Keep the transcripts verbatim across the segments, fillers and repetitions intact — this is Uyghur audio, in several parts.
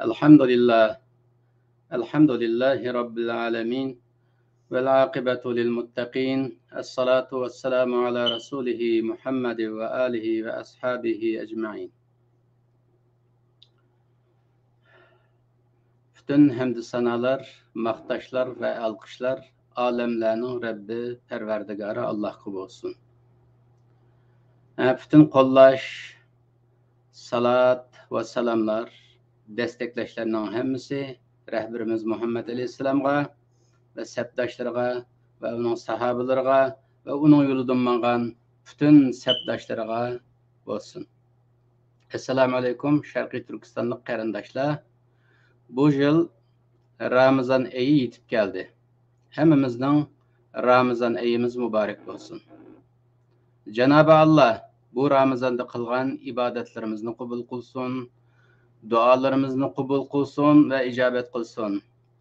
الحمد لله. الحمد لله رب العالمين. والعاقبة للمتقين. الصلاة والسلام على رسوله محمد وآله وأصحابه أجمعين. پۈتۈن ھەمدۇ سانالار، ماختاشلار ۋە ئالقىشلار ئالەملەرنىڭ رەببى، پەرۋەردىگارى ئاللاھقا بولسۇن. ھە، پۈتۈن قوللاش، سالات ۋە سالاملار دەستەكلەشلەرنىڭ ھەممىسى رەھبىرىمىز مۇھەممەد ئەلەيھىسسالامغا ۋە سەپداشلىرىغا ۋە ئۇنىڭ ساھابىلىرىغا ۋە ئۇنىڭ يولىدىن ماڭغان پۈتۈن سەپداشلىرىغا بولسۇن. ئەسسالامۇئەلەيكۇم، شەرقىي تۈركىستانلىق قېرىنداشلار. بۇ يىل رامىزان ئېيى يېتىپ كەلدى. ھەممىمىزنىڭ رامىزان ئېيىمىز مۇبارەك بولسۇن. جانابى ئاللا بۇ رامىزاندا قىلغان ئىبادەتلىرىمىزنى قوبۇل قىلسۇن، دۇئالىرىمىزنى قوبۇل قىلسۇن ۋە ئىجابەت قىلسۇن.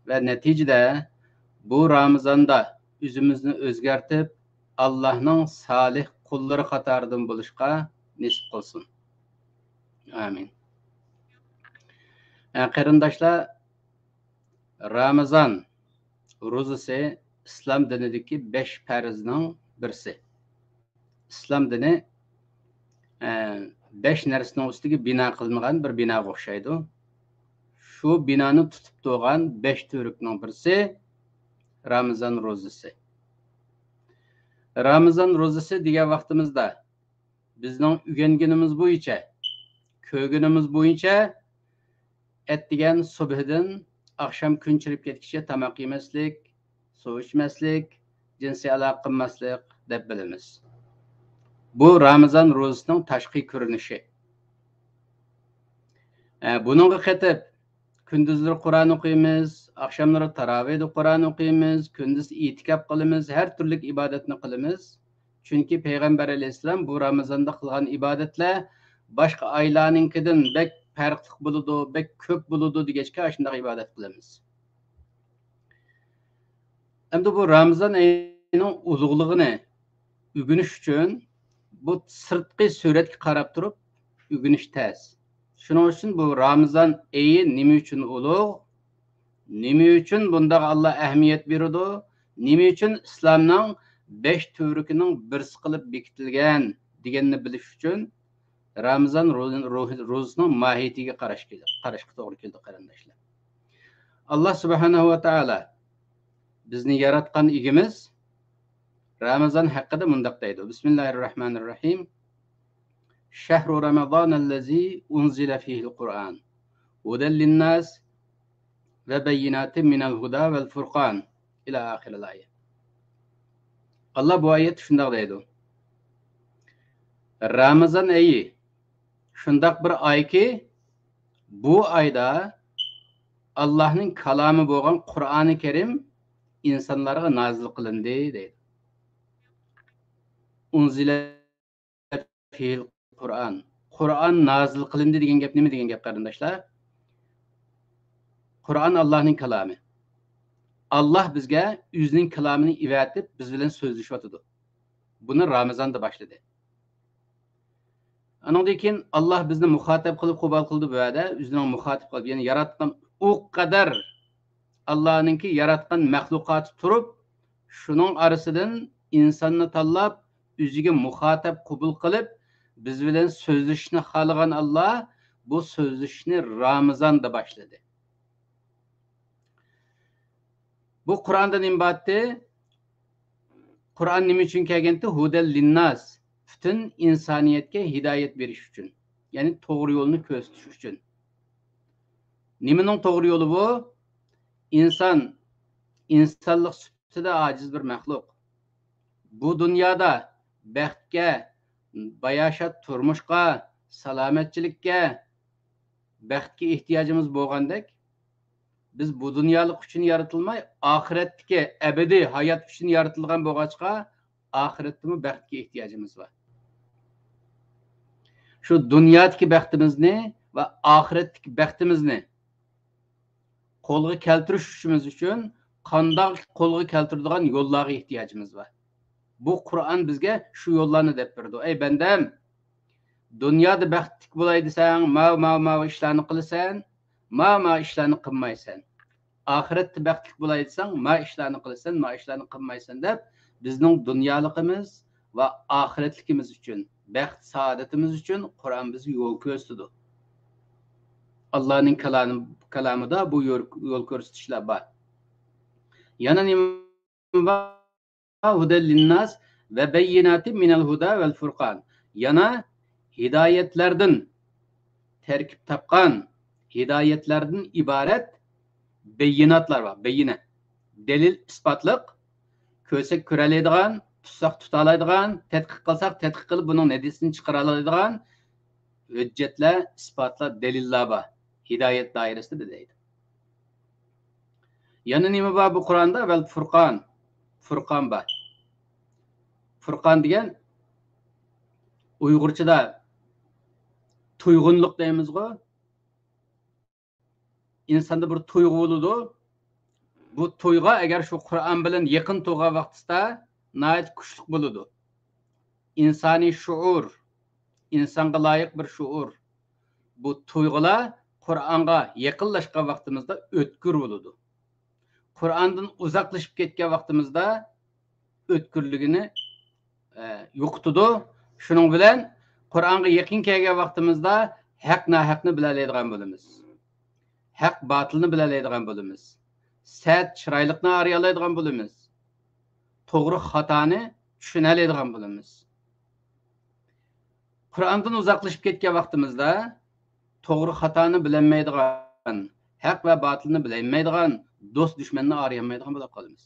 ۋە نەتىجىدە بۇ رامىزاندا ئۆزىمىزنى ئۆزگەرتىپ، ئاللانىڭ سالىھ قۇللىرى قاتارىدىن بولۇشقا نېسىپ قىلسۇن. ئامىن. ئە، قېرىنداشلار، رامىزان روزىسى ئىسلام دىنىدىكى بەش پەرزنىڭ بىرسى. ئىسلام دىنى، ئە، بەش نەرسىنىڭ ئۈستىگە بىنا قىلىنغان بىر بىناغا ئوخشايدۇ. شۇ بىنانى تۇتۇپ تۇرغان بەش تۈۋرۈكنىڭ بىرسى رامىزان روزىسى. رامىزان روزىسى دېگەن ۋاقتىمىزدا بىزنىڭ ئۆگەنگىنىمىز بويىچە، كۆرگىنىمىز بويىچە، ئەتىگەن سۇبھىدىن ئاخشام كۈن چىرىپ كەتكىچە تاماق يېمەسلىك، سۇ ئىچمەسلىك، جىنسىي ئالاقە قىلماسلىق دەپ بىلىمىز. بۇ رامىزان روزىسىنىڭ تاشقى كۆرۈنۈشى. ئە، بۇنىڭغا قېتىپ، كۈندۈزلىرى قۇرئان ئوقۇيمىز، ئاخشاملىرى تاراۋىھدا قۇرئان ئوقۇيمىز، كۈندۈز ئېتىكاپ قىلىمىز، ھەر تۈرلۈك ئىبادەتنى قىلىمىز. چۈنكى پەيغەمبەر ئەلەيھىسسالام بۇ رامىزاندا قىلغان ئىبادەتلەر باشقا ئايلارنىڭكىدىن بەك پەرقلىق بولىدۇ، بەك كۆپ بولىدۇ دېگەچكە، ئاشۇنداق ئىبادەت قىلىمىز. ئەمدى بۇ رامىزان ئېيىنىڭ ئۇلۇغلۇقىنى ئۆگىنىش ئۈچۈن بۇ سىرتقى سۈرەتكە قاراپ تۇرۇپ ئۆگىنىش تەس. شۇنىڭ ئۈچۈن بۇ رامىزان ئېيى نېمە ئۈچۈن ئۇلۇغ؟ نېمە ئۈچۈن بۇنداق ئاللا ئەھمىيەت بېرىدۇ؟ نېمە ئۈچۈن ئىسلامنىڭ بەش تۈۋرۈكىنىڭ بىرسى قىلىپ بېكىتىلگەن دېگەننى بىلىش ئۈچۈن رامىزان روزىنىڭ ماھىيىتىگە قاراش كېلىدۇ، قاراشقا توغرا كېلىدۇ، قېرىنداشلار. ئاللا سۇبھانەھۇ ۋە تائالا بىزنى ياراتقان ئىگىمىز رامىزان ھەققىدە مۇنداق دەيدۇ: بىسمىللاھىررەھمانىررەھىم. شەھرۇ رامەزانەللەزى ئۇنزىلە فىھىل قۇرئان ھۇدەل لىنناس ۋە بەييىناتىم مىنەل ھۇدا ۋەل فۇرقان ئىلە ئاخىرىل ئايە. ئاللا بۇ ئايەتتە شۇنداق دەيدۇ: رامىزان ئېيى شۇنداق بىر ئايكى، بۇ ئايدا ئاللاھنىڭ كالامى بولغان قۇرئانى كەرىم ئىنسانلارغا نازىل قىلىندى دەيدۇ. ئۇنزىلە فىھىل قۇرئان. قۇرئان نازىل قىلىندى دېگەن گەپ نېمە دېگەن گەپ، قېرىنداشلار؟ قۇرئان ئاللاھنىڭ كالامى. ئاللاھ بىزگە ئۆزىنىڭ كالامىنى ئەۋەتىپ، بىز بىلەن سۆزلىشىۋاتىدۇ. بۇنى رامىزاندا باشلىدى. ئانىڭدىن كېيىن ئاللاھ بىزنى مۇخاتەپ قىلىپ قوبۇل قىلدى بۇ يەردە. ئۆزىنىڭ مۇخاتەپ قىلىپ، يەنى ياراتقان ئۇ قەدەر ئاللاھنىڭكى ياراتقان مەخلۇقاتى تۇرۇپ، شۇنىڭ ئارىسىدىن ئىنساننى تاللاپ، ئۆزىگە مۇخاتەپ قوبۇل قىلىپ، بىز بىلەن سۆزلىشىشنى خالىغان ئاللاھ بۇ سۆزلىشىشنى رامىزاندا باشلىدى. بۇ قۇرئاندا نېمە بارتى؟ قۇرئان نېمە ئۈچۈن كەلگەنتى؟ ھۇدەل لىنناس، پۈتۈن ئىنسانىيەتكە ھىدايەت بېرىش ئۈچۈن، يەنى توغرا يولنى كۆرسىتىش ئۈچۈن. نېمىنىڭ توغرا يولى بۇ؟ ئىنسان ئىنسانلىق سۈپىتىدە ئاجىز بىر مەخلۇق. بۇ دۇنيادا بەختكە، باياشات تۇرمۇشقا، سالامەتچىلىككە، بەختكە ئېھتىياجىمىز بولغاندەك، بىز بۇ دۇنيالىق ئۈچۈن يارىتىلماي، ئاخىرەتتىكى ئەبەدىي ھايات ئۈچۈن يارىتىلغان بولغاچقا، ئاخىرەتتىمۇ بەختكە ئېھتىياجىمىز بار. شۇ دۇنيادىكى بەختىمىزنى ۋە ئاخىرەتتىكى بەختىمىزنى قولغا كەلتۈرۈشىمىز ئۈچۈن قانداق قولغا كەلتۈرىدىغان يوللارغا ئېھتىياجىمىز بار. بۇ قۇرئان بىزگە شۇ يوللارنى دەپ بېرىدۇ. ئەي بەندەم، دۇنيادا بەختلىك بولاي دېسەڭ، ماۋۇ، ماۋۇ، ماۋۇ ئىشلارنى قىلىسەن. ما، ما ئىشلارنى قىلمايسەن. ئاخىرەتتە بەختلىك بولاي دېسەڭ، ما ئىشلارنى قىلىسەن، ما ئىشلارنى قىلمايسەن دەپ، بىزنىڭ دۇنيالىقىمىز ۋە ئاخىرەتلىكىمىز ئۈچۈن، بەخت سائادىتىمىز ئۈچۈن قۇرئان بىزگە يول كۆرسىتىدۇ. ئاللانىڭ كالامى، كالامىدا بۇ يول، يول كۆرسىتىشلەر بار. يەنە نېمە بار؟ ھۇدەل لىنناس ۋە بەييىناتىم مىنەل ھۇدا ۋەل فۇرقان. يەنە ھىدايەتلەردىن تەركىب تاپقان، ھىدايەتلەردىن ئىبارەت بەييىناتلار بار. بەييىنە، دەلىل ئىسپاتلىق، كۆرسەك كۆرەلەيدىغان، تۇتساق تۇتالايدىغان، تەتقىق قىلساق تەتقىق قىلىپ بۇنىڭ نەتىجىسىنى چىقىرالايدىغان ھۆججەتلەر، ئىسپاتلار، دەلىللار بار. ھىدايەت دائىرىسىدە دەيدۇ. يەنە نېمە بار بۇ قۇرئاندا؟ ۋەل فۇرقان. فۇرقان بار. فۇرقان دېگەن ئۇيغۇرچىدا تۇيغۇنلۇق دەيمىزغۇ. ئىنساندا بىر تۇيغۇ بولىدۇ. بۇ تۇيغۇ ئەگەر شۇ قۇرئان بىلەن يېقىن تۇرغان ۋاقتىدا ناھايىتى كۈچلۈك بولىدۇ. ئىنسانىي شۇئۇر، ئىنسانغا لايىق بىر شۇئۇر. بۇ تۇيغۇلار قۇرئانغا يېقىنلاشقان ۋاقتىمىزدا ئۆتكۈر بولىدۇ. قۇرئاندىن ئۇزاقلىشىپ كەتكەن ۋاقتىمىزدا ئۆتكۈرلۈكىنى، ئە، يوقىتىدۇ. شۇنىڭ بىلەن قۇرئانغا يېقىن كەلگەن ۋاقتىمىزدا ھەق ناھەقنى بىلەلەيدىغان بولىمىز. ھەق باتىلنى بىلەلەيدىغان بولىمىز. سەت چىرايلىقنى ئايرىيالايدىغان بولىمىز. توغرا خاتانى چۈشىنەلەيدىغان بولىمىز. قۇرئاندىن ئۇزاقلىشىپ كەتكەن ۋاقتىمىزدا توغرا خاتانى بىلەلمەيدىغان، ھەق ۋە باتىلنى بىلەلمەيدىغان، دوست دۈشمەننى ئايرىيالمايدىغان بولۇپ قالىمىز.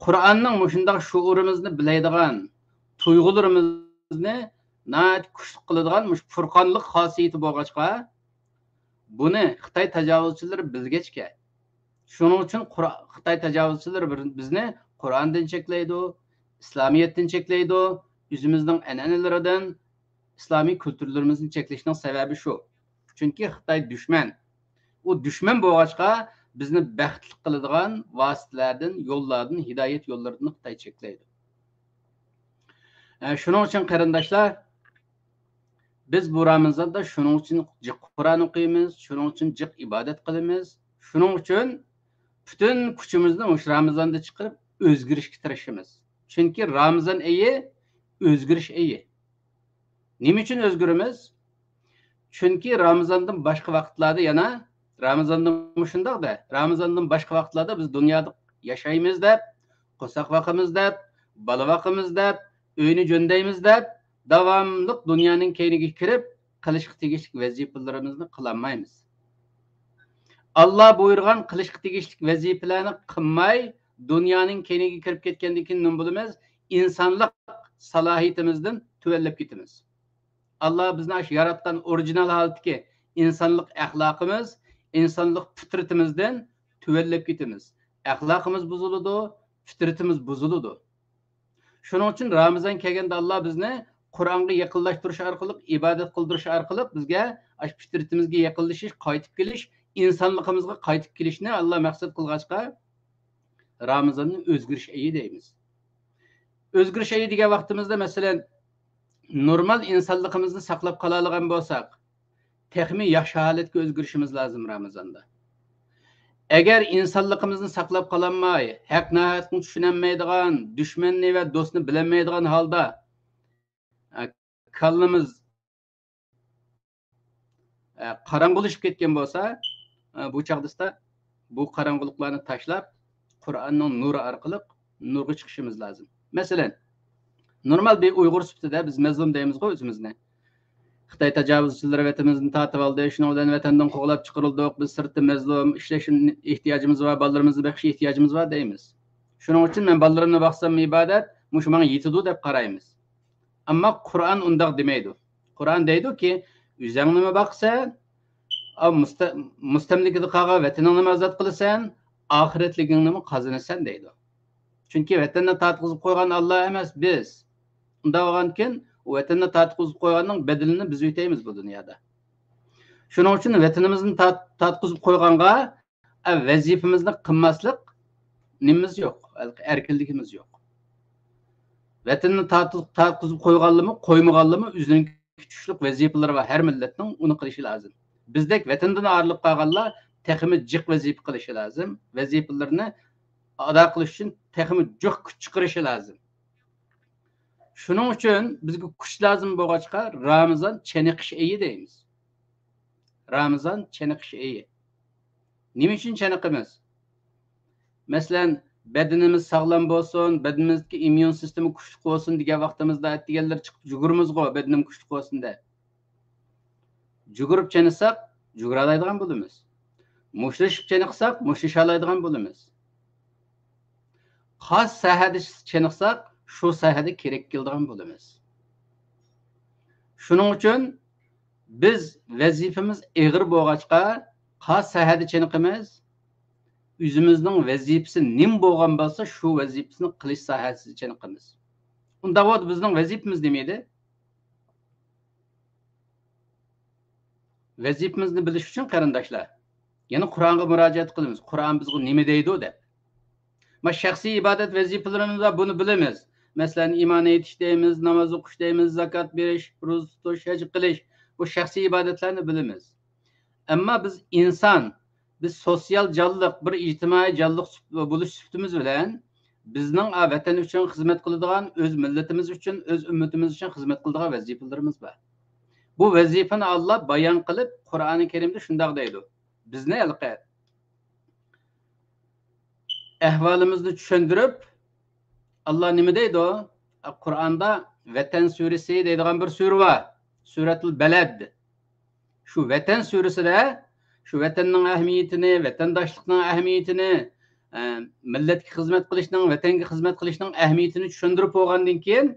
قۇرئاننىڭ مۇشۇنداق شۇئۇرىمىزنى بىلەيدىغان، تۇيغۇلىرىمىزنى ناھايىتى كۈچلۈك قىلىدىغان مۇشۇ پۇرقانلىق خاسىيىتى بولغاچقا، بۇنى خىتاي تاجاۋۇزچىلىرى بىلگەچكە، شۇنىڭ ئۈچۈن قۇر-، خىتاي تاجاۋۇزچىلىرى بىر-، بىزنى قۇرئاندىن چەكلەيدۇ، ئىسلامىيەتتىن چەكلەيدۇ، ئۆزىمىزنىڭ ئەنئەنىلىرىدىن، ئىسلامىي كۈلتۈرلىرىمىزنى چەكلىشىنىڭ سەۋەبى شۇ. چۈنكى خىتاي دۈشمەن. ئۇ دۈشمەن بولغاچقا، بىزنى بەختلىك قىلىدىغان ۋاسىتىلەردىن، يوللاردىن، ھىدايەت يوللىرىدىن خىتاي چەكلەيدۇ. ئە، شۇنىڭ ئۈچۈن قېرىنداشلار، بىز بۇ رامىزاندا شۇنىڭ ئۈچۈن جىق قۇرئان ئوقۇيمىز، شۇنىڭ ئۈچۈن جىق ئىبادەت قىلىمىز. شۇنىڭ ئۈچۈن پۈتۈن كۈچىمىزنى مۇشۇ رامىزاندا چىقىرىپ ئۆزگىرىشكە تىرىشىمىز. چۈنكى رامىزان ئېيى ئۆزگىرىش ئېيى. نېمە ئۈچۈن ئۆزگىرىمىز؟ چۈنكى رامىزاندىن باشقا ۋاقىتلاردا يەنە، رامىزاندىمۇ شۇنداق-دە، رامىزاندىن باشقا ۋاقىتلاردا بىز دۇنيادا ياشايمىز دەپ، قورساق باقىمىز دەپ، بالا باقىمىز دەپ، ئۆينى جۆندەيمىز دەپ، داۋاملىق دۇنيانىڭ كەينىگە كىرىپ، قىلىشقا تېگىشلىك ۋەزىپىلىرىمىزنى قىلالمايمىز. ئاللا بۇيرۇغان قىلىشقا تېگىشلىك ۋەزىپىلەرنى قىلماي، دۇنيانىڭ كەينىگە كىرىپ كەتكەندىن كېيىن نېمە بولىمىز؟ ئىنسانلىق سالاھىيىتىمىزدىن تۆۋەنلەپ كېتىمىز. ئاللا بىزنى ئاشۇ ياراتقان ئورىجىنال ھالىتىدىكى ئىنسانلىق ئەخلاقىمىز، ئىنسانلىق پىترىتىمىزدىن تۆۋەنلەپ كېتىمىز. ئەخلاقىمىز بۇزۇلىدۇ، پىترىتىمىز بۇزۇلىدۇ. شۇنىڭ ئۈچۈن رامىزان كەلگەندە ئاللا بىزنى قۇرئانغا يېقىنلاشتۇرۇش ئارقىلىق، ئىبادەت قىلدۇرۇش ئارقىلىق بىزگە ئاشۇ پىترىتىمىزگە يېقىنلىشىش، قايتىپ كېلىش، ئىنسانلىقىمىزغا قايتىپ كېلىشنى ئاللا مەقسەت قىلغاچقا، رامىزاننى ئۆزگىرىش ئېيى دەيمىز. ئۆزگىرىش ئېيى دېگەن ۋاقتىمىزدا، مەسىلەن، نورمال ئىنسانلىقىمىزنى ساقلاپ قالالىغان بولساق، تېخىمۇ ياخشى ھالەتكە ئۆزگىرىشىمىز لازىم رامىزاندا. ئەگەر ئىنسانلىقىمىزنى ساقلاپ قالالماي، ھەق ناھەقنى چۈشىنەلمەيدىغان، دۈشمەننى ۋە دوستنى بىلەلمەيدىغان ھالدا، ئە، كاللىمىز، ئە، قاراڭغۇلىشىپ كەتكەن بولسا، ئە، بۇ چاغدا بۇ قاراڭغۇلۇقلارنى تاشلاپ، قۇرئاننىڭ نۇرى ئارقىلىق نۇرغا چىقىشىمىز لازىم. مەسىلەن، نورمال بىر ئۇيغۇر سۈپىتىدە بىز مەزلۇم دەيمىزغۇ ئۆزىمىزنى. خىتاي تاجاۋۇزچىلىرى ۋەتىنىمىزنى تارتىۋالدى، شۇنىڭ بىلەن ۋەتەندىن قوغلاپ چىقىرىلدۇق، بىز سىرتتا مەزلۇم، ئىشلەش ئېھتىياجىمىز بار، بالىلىرىمىزنى بېقىش ئېھتىياجىمىز بار دەيمىز. شۇنىڭ ئۈچۈن مەن بالىلىرىمنى باقسام ئىبادەت، مۇشۇ ماڭا يېتىدۇ دەپ قارايمىز. ئەمما قۇرئان ئۇنداق دېمەيدۇ. قۇرئان دەيدۇكى، ئۆزۈڭنىمۇ باقىسەن، ئا، مۇستە-، مۇستەملىكىدە قالغان ۋەتىنىڭنىمۇ ئازاد قىلىسەن، ئاخىرەتلىكىڭنىمۇ قازىنىسەن دەيدۇ. چۈنكى ۋەتەننى تارتقۇزۇپ قويغان ئاللا ئەمەس، بىز. ئۇنداق بولغاندىكىن، ئۇ ۋەتەننى تارتقۇزۇپ قويغاننىڭ بەدىلىنى بىز ئۆتەيمىز بۇ دۇنيادا. شۇنىڭ ئۈچۈن ۋەتىنىمىزنى تارت-، تارتقۇزۇپ قويغانغا، ئە، ۋەزىپىمىزنى قىلماسلىق نېمىمىز يوق، ئەركىنلىكىمىز يوق. ۋەتىنىنى تارت-، تارتقۇزۇپ قويغانلىمۇ، قويمىغانلىمۇ ئۆزىنىڭ كۈچلۈك ۋەزىپىلىرى بار، ھەر مىللەتنىڭ ئۇنى قىلىشى لازىم. بىزدەك ۋەتەندىن ئايرىلىپ قالغانلار تېخىمۇ جىق ۋەزىپە قىلىشى لازىم. ۋەزىپىلىرىنى ئادا قىلىش ئۈچۈن تېخىمۇ جىق كۈچ چىقىرىشى لازىم. شۇنىڭ ئۈچۈن بىزگە كۈچ لازىم بولغاچقا، رامىزان چېنىقىش ئېيى دەيمىز. رامىزان چېنىقىش ئېيى. نېمە ئۈچۈن چېنىقىمىز؟ مەسىلەن، بەدىنىمىز ساغلام بولسۇن، بەدىنىمىزدىكى ئىممۇن سىستېما كۈچلۈك بولسۇن دېگەن ۋاقتىمىزدا ئەتىگەنلەر چىقىپ يۈگۈرىمىزغۇ، بەدىنىم كۈچلۈك بولسۇن دەپ. يۈگۈرۈپ چېنىقساق، يۈگۈرەلەيدىغان بولىمىز. مۇشتلىشىپ چېنىقساق، مۇشتلىشالايدىغان بولىمىز. قايسى ساھەدە چېنىقساق، شۇ ساھەدە كېرەك كېلىدىغان بولىمىز. شۇنىڭ ئۈچۈن بىز ۋەزىپىمىز ئېغىر بولغاچقا، قايسى ساھەدە چېنىقىمىز، ئۆزىمىزنىڭ ۋەزىپىسى نېمە بولغان بولسا، شۇ ۋەزىپىسىنى قىلىش ساھەسىدە چېنىقىمىز. ئۇنداق بولسا بىزنىڭ ۋەزىپىمىز نېمە ئىدى؟ ۋەزىپىمىزنى بىلىش ئۈچۈن، قېرىنداشلار، يەنە قۇرئانغا مۇراجىئەت قىلىمىز. قۇرئان بىزگە نېمە دەيدۇ دەپ. ما شەخسىي ئىبادەت ۋەزىپىلىرىمىز بار، بۇنى بىلىمىز. مەسىلەن، ئىمان ئېيتىش دەيمىز، ناماز ئوقۇش دەيمىز، زاكات بېرىش، روزا تۇتۇش، ھەج قىلىش، بۇ شەخسىي ئىبادەتلەرنى بىلىمىز. ئەمما بىز ئىنسان، بىز سوتسىيال جانلىق، بىر ئىجتىمائىي جانلىق سۈپ-، بولۇش سۈپىتىمىز بىلەن بىزنىڭ، ئا، ۋەتەن ئۈچۈن خىزمەت قىلىدىغان، ئۆز مىللىتىمىز ئۈچۈن، ئۆز ئۈممىتىمىز ئۈچۈن خىزمەت قىلىدىغان ۋەزىپىلىرىمىز بار. بۇ ۋەزىپىنى ئاللا بايان قىلىپ، قۇرئانى كەرىمدە شۇنداق دەيدۇ. بىزنى ھېلىقى ئەھۋالىمىزنى چۈشەندۈرۈپ، ئاللا نېمە دەيدۇ؟ قۇرئاندا ۋەتەن سۈرىسى دەيدىغان بىر سۈرە بار. سۈرەتۇل بەلەد. شۇ ۋەتەن سۈرىسىدە شۇ ۋەتەننىڭ ئەھمىيىتىنى، ۋەتەنداشلىقنىڭ ئەھمىيىتىنى، ئە، مىللەتكە خىزمەت قىلىشنىڭ، ۋەتەنگە خىزمەت قىلىشنىڭ ئەھمىيىتىنى چۈشەندۈرۈپ بولغاندىن كېيىن،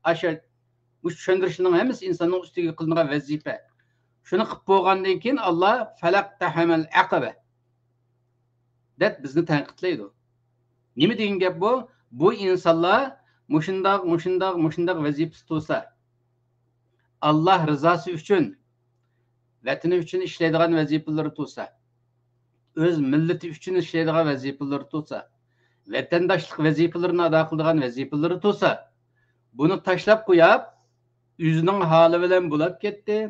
ئاشۇ، مۇشۇ چۈشەندۈرۈشنىڭ ھەممىسى ئىنساننىڭ ئۈستىگە قىلىنغان ۋەزىپە. شۇنى قىلىپ بولغاندىن كېيىن، ئاللا فەلەقتەھەمەل ئەقەبە دەپ بىزنى تەنقىدلەيدۇ. نېمە دېگەن گەپ بۇ؟ بۇ ئىنسانلار مۇشۇنداق، مۇشۇنداق، مۇشۇنداق ۋەزىپىسى تۇرسا، ئاللا رىزاسى ئۈچۈن، ۋەتىنى ئۈچۈن ئىشلەيدىغان ۋەزىپىلىرى تۇرسا، ئۆز مىللىتى ئۈچۈن ئىشلەيدىغان ۋەزىپىلىرى تۇرسا، ۋەتەنداشلىق ۋەزىپىلىرىنى ئادا قىلىدىغان ۋەزىپىلىرى تۇرسا، بۇنى تاشلاپ قويۇپ، ئۆزىنىڭ ھالى بىلەن بولاپ كەتتى،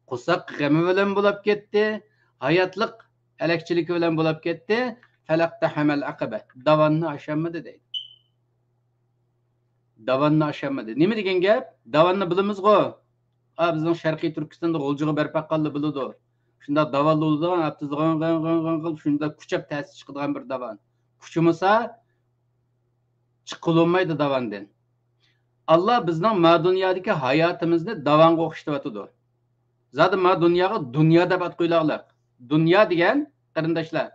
قورساق غېمى بىلەن بولاپ كەتتى، ھاياتلىق ھەلەكچىلىكى بىلەن بولاپ كەتتى. فەلەقتەھەمەل ئەقەبە. داۋاننى ئاشالمىدى دەيدۇ. داۋاننى ئاشالمىدى. نېمە دېگەن گەپ؟ داۋاننى بىلىمىزغۇ. ئا، بىزنىڭ شەرقىي تۈركىستاندا غۇلجىغا بەرپا قىلدى، بىلىدۇ. شۇنداق داۋان بولىدىغان، ھەپتىسىدە غىڭ، غىڭ، غىڭ، غىڭ قىلىپ، شۇنداق كۈچەپ تەسى چىقىدىغان بىر داۋان. كۈچىمىسا، چىققىلى بولمايدۇ داۋاندىن. ئاللا بىزنىڭ ما دۇنيادىكى ھاياتىمىزنى داۋانغا ئوخشىتىۋاتىدۇ. زادى ما دۇنياغا دۇنيا دەپ ئات قويۇلاغلىق. دۇنيا دېگەن، قېرىنداشلار،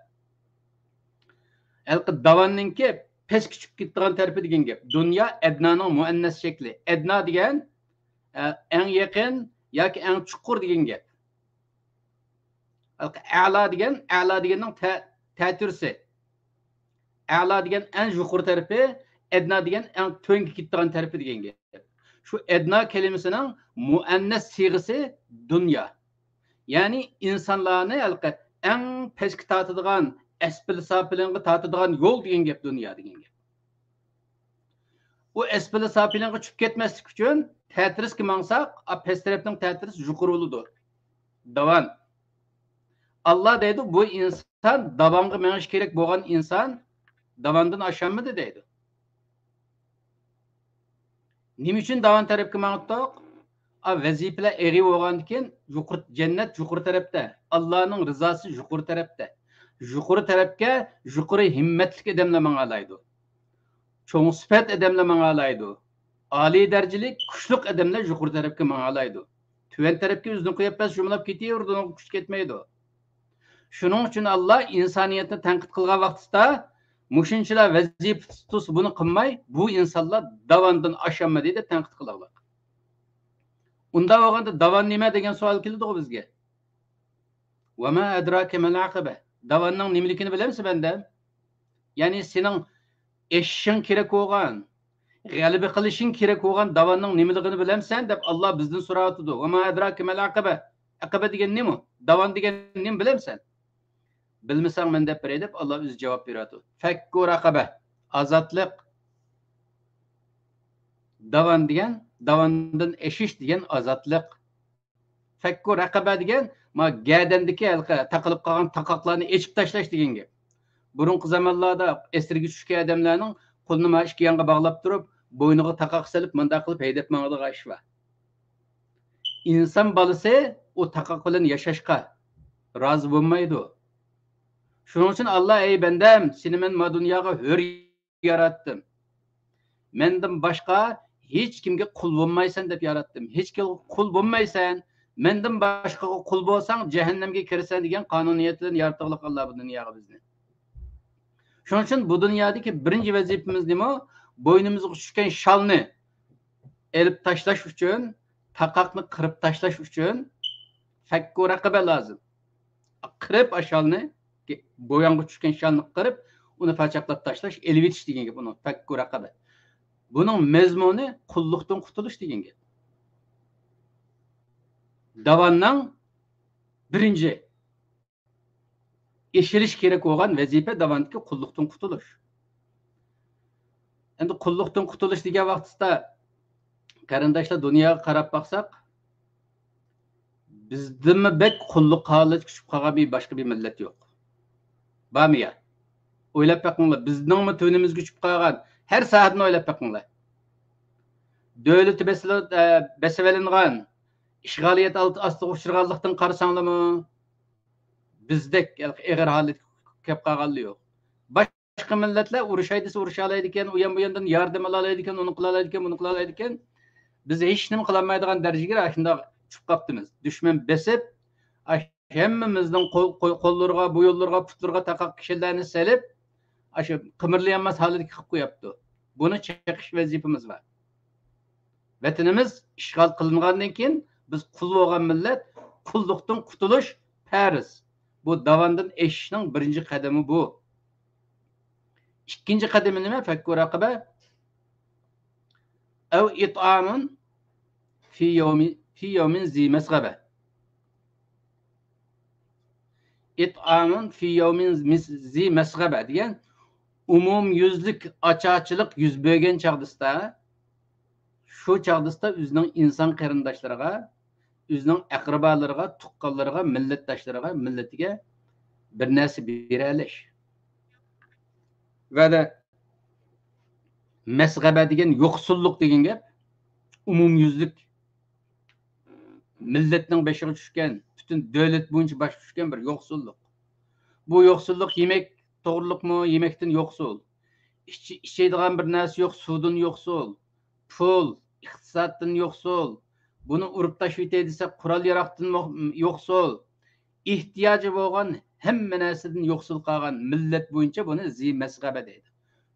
ھېلىقى داۋاننىڭكى پەسكە چۈشۈپ كېتىدىغان تەرىپى دېگەن گەپ. دۇنيا ئەدنانىڭ مۇئەننەس شەكلى. ئەدنا دېگەن، ئە، ئەڭ يېقىن ياكى ئەڭ چوڭقۇر دېگەن گەپ. ئەلا دېگەن، ئەلا دېگەننىڭ تە-، تەتۈرىسى. ئەلا دېگەن ئەڭ يۇقىرى تەرىپى، ئەدنا دېگەن ئەڭ تۆۋەنگە كېتىدىغان تەرىپى دېگەن گەپ. شۇ ئەدنا كەلىمىسىنىڭ مۇئەننەس سىيغىسى دۇنيا. يەنى ئىنسانلارنى ھېلىقى ئەڭ پەسكە تارتىدىغان، ئەسپىل ساپىلىنغا تارتىدىغان يول دېگەن گەپ، دۇنيا دېگەن گەپ. ئۇ ئەسپىلى ساپىلىنغا چۈشۈپ كەتمەسلىك ئۈچۈن تەتۈرىسىگە ماڭساق، ئا، پەس تەرەپنىڭ تەتۈرىسى يۇقىرى بولىدۇ. داۋان. ئاللا دەيدۇ، بۇ ئىنسان داۋانغا مېڭىش كېرەك بولغان ئىنسان داۋاندىن ئاشالمىدى دەيدۇ. نېمە ئۈچۈن داۋان تەرەپكە ماڭاتتۇق؟ ئا، ۋەزىپىلەر ئېغىر بولغاندىكىن يۇقىرى، جەننەت يۇقىرى تەرەپتە، ئاللانىڭ رىزاسى يۇقىرى تەرەپتە. يۇقىرى تەرەپكە يۇقىرى ھىممەتلىك ئادەملەر ماڭالايدۇ. چوڭ سۈپەت ئادەملەر ماڭالايدۇ. ئالىي دەرىجىلىك، كۈچلۈك ئادەملەر يۇقىرى تەرەپكە ماڭالايدۇ. تۆۋەن تەرەپكە ئۆزىنى قويۇپ بەس، يۇمىلاپ كېتىۋېرىدۇ، ئۇنىڭغا كۈچ كەتمەيدۇ. شۇنىڭ ئۈچۈن ئاللا ئىنسانىيەتنى تەنقىد قىلغان ۋاقتىدا، مۇشۇنچىلا ۋەزىپە تۇتسا بۇنى قىلماي، بۇ ئىنسانلار داۋاندىن ئاشالمىدى دەپ تەنقىد قىلغان. ئۇنداق بولغاندا داۋان نېمە دېگەن سوئال كېلىدىغۇ بىزگە. ۋەما ئەدراكە مەل ئەقىبە. داۋاننىڭ نېمىلىكىنى بىلەمسەن، بەندەم؟ يەنى سېنىڭ ئېشىشىڭ كېرەك بولغان، غەلىبە قىلىشىڭ كېرەك بولغان داۋاننىڭ نېمىلىكىنى بىلەمسەن دەپ ئاللا بىزدىن سوراۋاتىدۇ. ۋەما ئەدراكە مەل ئەقىبە. ئەقىبە دېگەن نېمە؟ داۋان دېگەن نېمە بىلەمسەن؟ بىلمىسەڭ مەن دەپ بېرەي دەپ ئاللا ئۆزى جاۋاب بېرىۋاتىدۇ. فەككۇ رەقەبە. ئازادلىق. داۋان دېگەن، داۋاندىن ئېشىش دېگەن ئازادلىق. پەككۇ رەقەبە دېگەن، ما گەدەندىكى ھېلىقى تاقىلىپ قالغان تاقاقلارنى ئېچىپ تاشلاش دېگەن گەپ. بۇرۇنقى زامانلاردا ئەسىرگە چۈشكەن ئادەملەرنىڭ قولىنى ما ئىككى يانغا باغلاپ تۇرۇپ، بوينىغا تاقاق سېلىپ، مۇنداق قىلىپ ھەيدەپ ماڭىدىغان ئىش بار. ئىنسان بالىسى ئۇ تاقاق بىلەن ياشاشقا رازى بولمايدۇ. شۇنىڭ ئۈچۈن ئاللا، ئەي بەندەم، سېنى مەن ما دۇنياغا ھۆر ياراتتىم. مەندىن باشقا ھېچ كىمگە قۇل بولمايسەن دەپ ياراتتىم. ھېچ كىمگە قۇل بولمايسەن. مەندىن باشقىغا قۇل بولساڭ، جەھەننەمگە كىرىسەن دېگەن قانۇنىيەت بىلەن يارىتىغلىق ئاللا بۇ دۇنياغا بىزنى. شۇنىڭ ئۈچۈن بۇ دۇنيادىكى بىرىنچى ۋەزىپىمىز نېمە؟ بوينىمىزغا چۈشكەن شالنى ئېلىپ تاشلاش ئۈچۈن، تاقاقنى قىرىپ تاشلاش ئۈچۈن فەككۇ رەقەبە لازىم. قىرىپ ئاشالنى، بويۇنغا چۈشكەن شالنى قىرىپ، ئۇنى پاچاقلاپ تاشلاش، ئېلىۋېتىش دېگەن گەپ ئۇنىڭ، فەككۇ رەقەبە. بۇنىڭ مەزمۇنى قۇللۇقتىن قۇتۇلۇش دېگەن گەپ. داۋاننىڭ بىرىنچى ئېشىرىش كېرەك بولغان ۋەزىپە داۋاندىكى قۇللۇقتىن قۇتۇلۇش. ئەمدى قۇللۇقتىن قۇتۇلۇش دېگەن ۋاقتىدا، قېرىنداشلار، دۇنياغا قاراپ باقساق، بىزدىنمۇ بەك قۇللۇق ھالەتكە چۈشۈپ قالغان بىر باشقا بىر مىللەت يوق. بارمۇ يا؟ ئويلاپ بېقىڭلار، بىزنىڭمۇ تۈۋىمىزگە چۈشۈپ قالغان، ھەر ساھەدىن ئويلاپ بېقىڭلار. دۆلىتى بېسىلىپ، ئە، بېسىۋېلىنغان، ئىشغالىيەت ئالت-، ئاستىغا ئۇچرىغانلىقتىن قارىساڭلارمۇ، بىزدەك ئېغىر ھالەتكە كەپ قالغانلار يوق. باشقا مىللەتلەر ئۇرۇشاي دېسە ئۇرۇشالايدىكەن، ئۇيان بۇياندىن ياردەم ئالالايدىكەن، ئۇنى قىلالايدىكەن، بۇنى قىلالايدىكەن. بىز ھېچنېمە قىلالمايدىغان دەرىجىگە ئاشۇنداق چۈشۈپ قاپتىمىز. دۈشمەن بېسىپ، ئاش-، ھەممىمىزنىڭ قول-، قول-، قوللىرىغا، بويۇنلىرىغا، پۇتلىرىغا تاقاق كىشەنلەرنى سېلىپ، ئاشۇ قىمىرلىيالماس ھالەتكە قىلىپ قويۇپتۇ. بۇنى چېقىش ۋەزىپىمىز بار. ۋەتىنىمىز ئىشغال قىلىنغاندىن كېيىن، بىز قۇل بولغان مىللەت، قۇللۇقتىن قۇتۇلۇش پەرز. بۇ داۋاندىن ئېشىشنىڭ بىرىنچى قەدىمى بۇ. ئىككىنچى قەدىمى نېمە؟ فەككۇ رەقەبە. ئەۋ ئىتئامۇن فى يەۋمى-، فى يەۋمىن زى مەسغەبە. ئىتئامۇن فى يەۋمىن مىس-، زى مەسغەبە دېگەن ئومۇميۈزلۈك ئاچارچىلىق يۈز بەرگەن چاغدىسىدا، شۇ چاغدىسىدا ئۆزىنىڭ ئىنسان قېرىنداشلىرىغا، ئۆزىنىڭ ئەقرىبالىرىغا، تۇغقانلىرىغا، مىللەتداشلىرىغا، مىللىتىگە بىر نەرسە بېرەلەش. ۋەدە مەسغەبە دېگەن يوقسۇللۇق دېگەن گەپ. ئومۇميۈزلۈك مىللەتنىڭ بېشىغا چۈشكەن، پۈتۈن دۆلەت بويىچە باشقا چۈشكەن بىر يوقسۇللۇق. بۇ يوقسۇللۇق يېمەك توغرىلىقمۇ؟ يېمەكتىن يوقسۇل. ئىچ-، ئىچىدىغان بىر نەرسە يوق، سۇدىن يوقسۇل. پۇل، ئىقتىسادتىن يوقسۇل. بۇنى ئۇرۇپ تاشلىۋېتەي دېسە، قورال-ياراغدىن مو-، يوقسۇل. ئېھتىياجى بولغان ھەممە نەرسىدىن يوقسۇل قالغان مىللەت بويىچە بۇنى زى مەسغەبە دەيدۇ.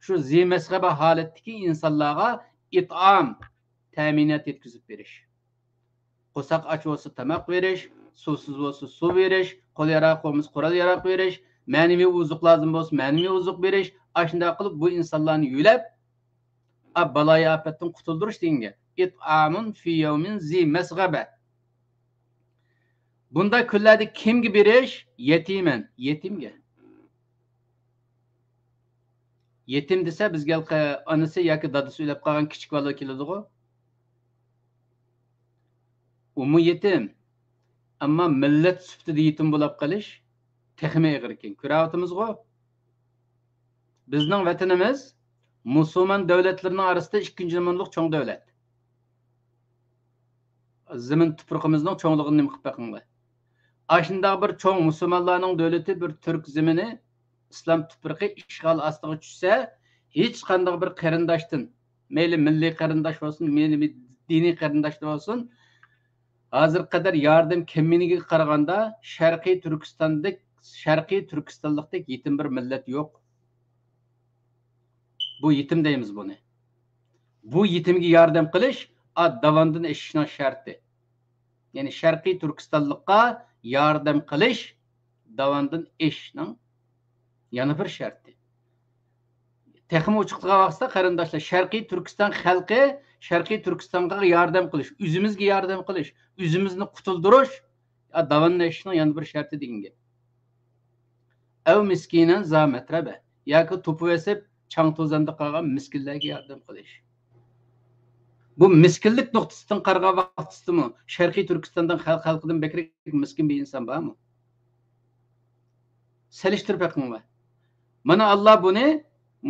شۇ زى مەسغەبە ھالەتتىكى ئىنسانلارغا ئىتئام، تەمىنات يەتكۈزۈپ بېرىش. قورساق ئاچ بولسا تاماق بېرىش، سۇسىز بولسا سۇ بېرىش، قول-ياراغ بولمىسا قورال-ياراغ بېرىش، مەنىۋى ئوزۇق لازىم بولسا مەنىۋى ئوزۇق بېرىش، ئاشۇنداق قىلىپ بۇ ئىنسانلارنى يۆلەپ، ئا، بالايىئاپەتتىن قۇتۇلدۇرۇش دېگەن گەپ. ئىتئامۇن فى يەۋمىن زى مەسغەبە. بۇنداق كۈنلەردە كىمگە بېرىش؟ يەتىمەن، يېتىمگە. يېتىم دېسە، بىزگە ھېلىقى ئانىسى ياكى دادىسى ئۆلۈپ قالغان كىچىك بالا كېلىدىغۇ. ئۇمۇ يېتىم. ئەمما مىللەت سۈپىتىدە يېتىم بولاپ قېلىش تېخىمۇ ئېغىركەن. كۆرۈۋاتىمىزغۇ؟ بىزنىڭ ۋەتىنىمىز مۇسۇلمان دۆلەتلىرىنىڭ ئارىسىدا ئىككىنچى نومۇرلۇق چوڭ دۆلەت. زېمىن تۇپرىقىمىزنىڭ چوڭلۇقىنى نېمە قىلىپ بېقىڭلار. ئاشۇنداق بىر چوڭ مۇسۇلمانلارنىڭ دۆلىتى، بىر تۈرك زېمىنى، ئىسلام تۇپرىقى ئىشغال ئاستىغا چۈشسە، ھېچقانداق بىر قېرىنداشتىن، مەيلى مىللىي قېرىنداش بولسۇن، مەيلى دىنىي قېرىنداش بولسۇن، ھازىرغا قەدەر ياردەم كەمىگىگە قارىغاندا، شەرقىي تۈركىستاندەك، شەرقىي تۈركىستانلىقتەك يېتىم بىر مىللەت يوق. بۇ يېتىم دەيمىز بۇنى. بۇ يېتىمگە ياردەم قىلىش، ئا، داۋاندىن ئېشىشنىڭ شەرتى. يەنى شەرقىي تۈركىستانلىققا ياردەم قىلىش داۋاندىن ئېشىشنىڭ يەنە بىر شەرتى. تېخىمۇ ئوچۇقلىغان ۋاقتىدا، قېرىنداشلار، شەرقىي تۈركىستان خەلقى شەرقىي تۈركىستانغا ياردەم قىلىش، ئۆزىمىزگە ياردەم قىلىش، ئۆزىمىزنى قۇتۇلدۇرۇش، يا، داۋاننى ئېشىشنىڭ يەنە بىر شەرتى دېگەن گەپ. ئەۋ مىسكىنەن زا مەترەبە، ياكى توپا بېسىپ، چاڭ-توزاندا قالغان مىسكىنلەرگە ياردەم قىلىش. بۇ مىسكىنلىك نۇقتىسىدىن قارىغان ۋاقتىسىدىمۇ شەرقىي تۈركىستاندا خەلق، خەلقىدىن بەكرەك مىسكىن بىر ئىنسان بارمۇ؟ سېلىشتۇرۇپ بېقىڭلار. مانا، ئاللا بۇنى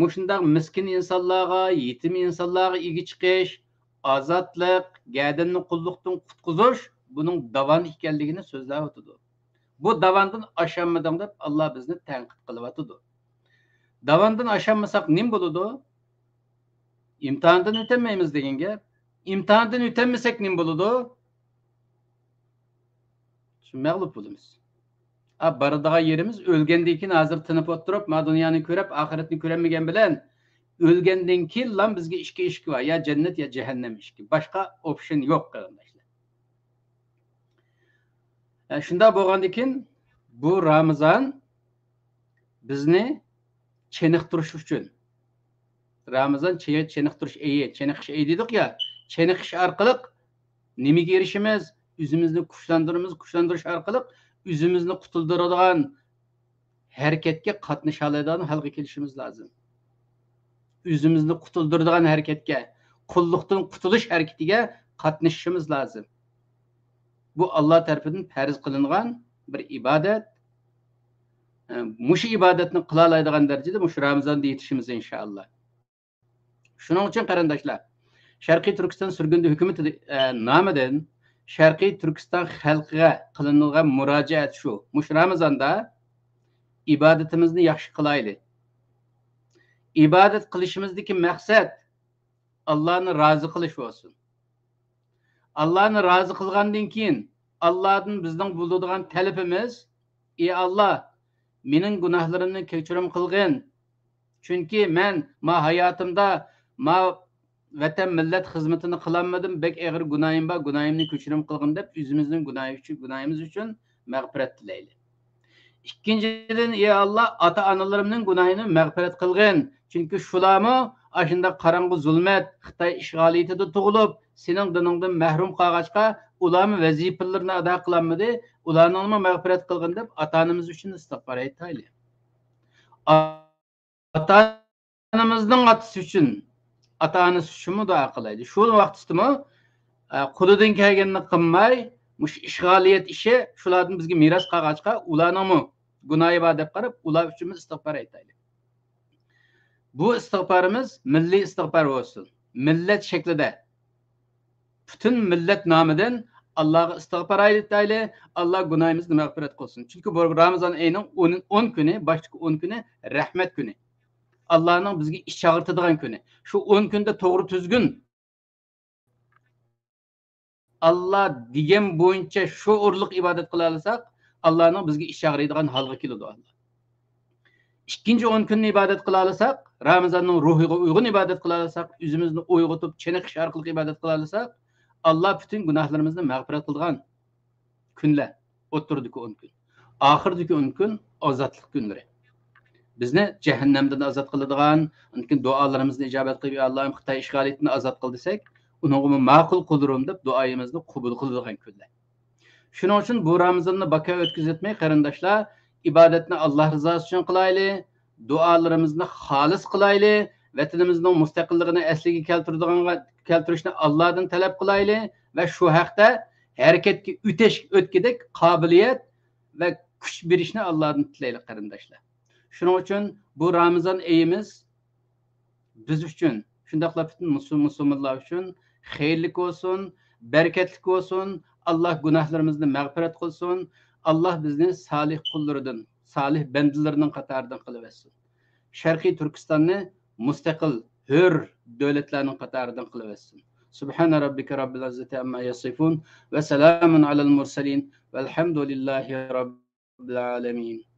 مۇشۇنداق مىسكىن ئىنسانلارغا، يېتىم ئىنسانلارغا ئىگە چىقىش، ئازادلىق، گەدەننى قۇللۇقتىن قۇتقۇزۇش، بۇنىڭ داۋان ئىكەنلىكىنى سۆزلەۋاتىدۇ. بۇ داۋاندىن ئاشالمىدىڭ دەپ، ئاللا بىزنى تەنقىد قىلىۋاتىدۇ. داۋاندىن ئاشالمىساق نېمە بولىدۇ؟ ئىمتىھاندىن ئۆتەلمەيمىز دېگەن گەپ. ئىمتىھاندىن ئۆتەلمىسەك نېمە بولىدۇ؟ شۇ مەغلۇپ بولىمىز. ئا، بارىدىغان يېرىمىز ئۆلگەندىن كېيىن، ھازىر تىنىپ ئولتۇرۇپ، ما دۇنيانى كۆرۈپ، ئاخىرەتنى كۆرەلمىگەن بىلەن، ئۆلگەندىن كېيىنلا بىزگە ئىككى ئىشىك بار، يا جەننەت، يا جەھەننەم ئىشىكى. باشقا ئوپشن يوق، قېرىنداشلار. ئە، شۇنداق بولغاندىكىن، بۇ رامىزان بىزنى چېنىقتۇرۇش ئۈچۈن، رامىزان چېنىقتۇرۇش ئېيى، چېنىقىش ئېيى دېدۇق يا، چېنىقىش ئارقىلىق نېمىگە ئېرىشىمىز؟ ئۆزىمىزنى كۈچلەندۈرىمىز، كۈچلەندۈرۈش ئارقىلىق ئۆزىمىزنى قۇتۇلدۇرىدىغان ھەرىكەتكە قاتنىشالايدىغان ھالغا كېلىشىمىز لازىم. ئۆزىمىزنى قۇتۇلدۇرىدىغان ھەرىكەتكە، قۇللۇقتىن قۇتۇلۇش ھەرىكىتىگە قاتنىشىشىمىز لازىم. بۇ ئاللا تەرىپىدىن پەرز قىلىنغان بىر ئىبادەت. ئە، مۇشۇ ئىبادەتنى قىلالايدىغان دەرىجىدە مۇشۇ رامىزاندا يېتىشىمىز، ئىنشائاللا. شۇنىڭ ئۈچۈن، قېرىنداشلار، شەرقىي تۈركىستان سۈرگۈندە ھۆكۈمىتى، ئە، نامىدىن شەرقىي تۈركىستان خەلقىگە قىلىنىدىغان مۇراجىئەت شۇ. مۇشۇ رامىزاندا ئىبادىتىمىزنى ياخشى قىلايلى. ئىبادەت قىلىشىمىزدىكى مەقسەت ئاللانى رازى قىلىش بولسۇن. ئاللانى رازى قىلغاندىن كېيىن، ئاللادىن بىزنىڭ بولىدىغان تەلىپىمىز، ئى ئاللا، مېنىڭ گۇناھلىرىمنى كەچۈرۈم قىلغىن. چۈنكى مەن ما ھاياتىمدا ما ۋەتەن، مىللەت خىزمىتىنى قىلالمىدىم، بەك ئېغىر گۇناھىم بار، گۇناھىمنى كەچۈرۈم قىلغىن دەپ، ئۆزىمىزنىڭ گۇناھى ئۈچۈن، گۇناھىمىز ئۈچۈن مەغپىرەت تىلەيلى. ئىككىنچىدىن، ئى ئاللا، ئاتا-ئانىلىرىمنىڭ گۇناھىنى مەغپىرەت قىلغىن. چۈنكى شۇلارمۇ ئاشۇنداق قاراڭغۇ زۇلمەت، خىتاي ئىشغالىيىتىدە تۇغۇلۇپ، سېنىڭ دىنىڭدىن مەھرۇم قالغاچقا، ئۇلارمۇ ۋەزىپىلىرىنى ئادا قىلالمىدى، ئۇلارنىڭمۇ مەغپىرەت قىلغىن دەپ، ئاتا-ئانىمىز ئۈچۈن ئىستىغپار ئېيتايلى. ئاتا-ئانىمىزنىڭ ئاتىسى ئۈچۈن، ئاتا-ئانىسى ئۈچۈنمۇ دۇئا قىلايلى. شۇ ۋاقتىدىمۇ، ئە، قولىدىن كەلگەننى قىلماي، مۇشۇ ئىشغالىيەت ئىشى شۇلاردىن بىزگە مىراس قالغاچقا، ئۇلارنىڭمۇ گۇناھى بار دەپ قاراپ، ئۇلار ئۈچۈنمۇ ئىستىغپار ئېيتايلى. بۇ ئىستىغپارىمىز مىللىي ئىستىغپار بولسۇن. مىللەت شەكلىدە پۈتۈن مىللەت نامىدىن ئاللاغا ئىستىغپار ئېيتايلى، ئاللا گۇناھىمىزنى مەغپىرەت قىلسۇن. چۈنكى بۇ رامىزان ئېيىنىڭ ئون، ئون كۈنى، باشتىكى ئون كۈنى رەھمەت كۈنى. ئاللانىڭ بىزگە ئىچ ئاغرىتىدىغان كۈنى. شۇ ئون كۈندە توغرا تۈزگۈن ئاللا دېگەن بويىچە شۇ ئورۇنلۇق ئىبادەت قىلالىساق، ئاللانىڭ بىزگە ئىچ ئاغرىيدىغان ھالغا كېلىدۇ ئاللا. ئىككىنچى ئون كۈننى ئىبادەت قىلالىساق، رامىزاننىڭ روھىغا ئۇيغۇن ئىبادەت قىلالىساق، ئۆزىمىزنى ئويغىتىپ، چېنىقىش ئارقىلىق ئىبادەت قىلالىساق، ئاللا پۈتۈن گۇناھلىرىمىزنى مەغپىرەت قىلىدىغان كۈنلەر، ئوتتۇرىدىكى ئون كۈن. ئاخىرىدىكى ئون كۈن ئازادلىق كۈنلىرى. بىزنى جەھەننەمدىن ئازاد قىلىدىغان، ئاندىن كېيىن دۇئالىرىمىزنى ئىجابەت قىلىپ، يا ئاللاھىم، خىتاي ئىشغالىيىتىدىن ئازاد قىل دېسەك، ئۇنىڭغىمۇ ماقۇل قۇللىرىم دەپ دۇئايىمىزنى قوبۇل قىلىدىغان كۈنلەر. شۇنىڭ ئۈچۈن بۇ رامىزاننى بىكار ئۆتكۈزۈۋەتمەي، قېرىنداشلار، ئىبادەتنى ئاللا رىزاسى ئۈچۈن قىلايلى، دۇئالىرىمىزنى خالىس قىلايلى، ۋەتىنىمىزنىڭ مۇستەقىللىقىنى ئەسلىگە كەلتۈرىدىغانغا، كەلتۈرۈشنى ئاللادىن تەلەپ قىلايلى ۋە شۇ ھەقتە ھەرىكەتكە ئۆتەش، ئۆتكۈدەك قابىلىيەت ۋە كۈچ بېرىشنى ئاللادىن تىلەيلى، قېرىنداشلار. شۇنىڭ ئۈچۈن بۇ رامىزان ئېيىمىز بىز ئۈچۈن، شۇنداقلا پۈتۈن مۇسۇل-، مۇسۇلمانلار ئۈچۈن خەيرلىك بولسۇن، بەرىكەتلىك بولسۇن. ئاللا گۇناھلىرىمىزنى مەغپىرەت قىلسۇن. ئاللا بىزنى سالىھ قۇللىرىدىن، سالىھ بەندىلىرىنىڭ قاتارىدىن قىلىۋەتسۇن. شەرقىي تۈركىستاننى مۇستەقىل، ھۆر دۆلەتلەرنىڭ قاتارىدىن قىلىۋەتسۇن. سبحان ربك رب العزة عما يصفون وسلام على المرسلين والحمد لله رب العالمين.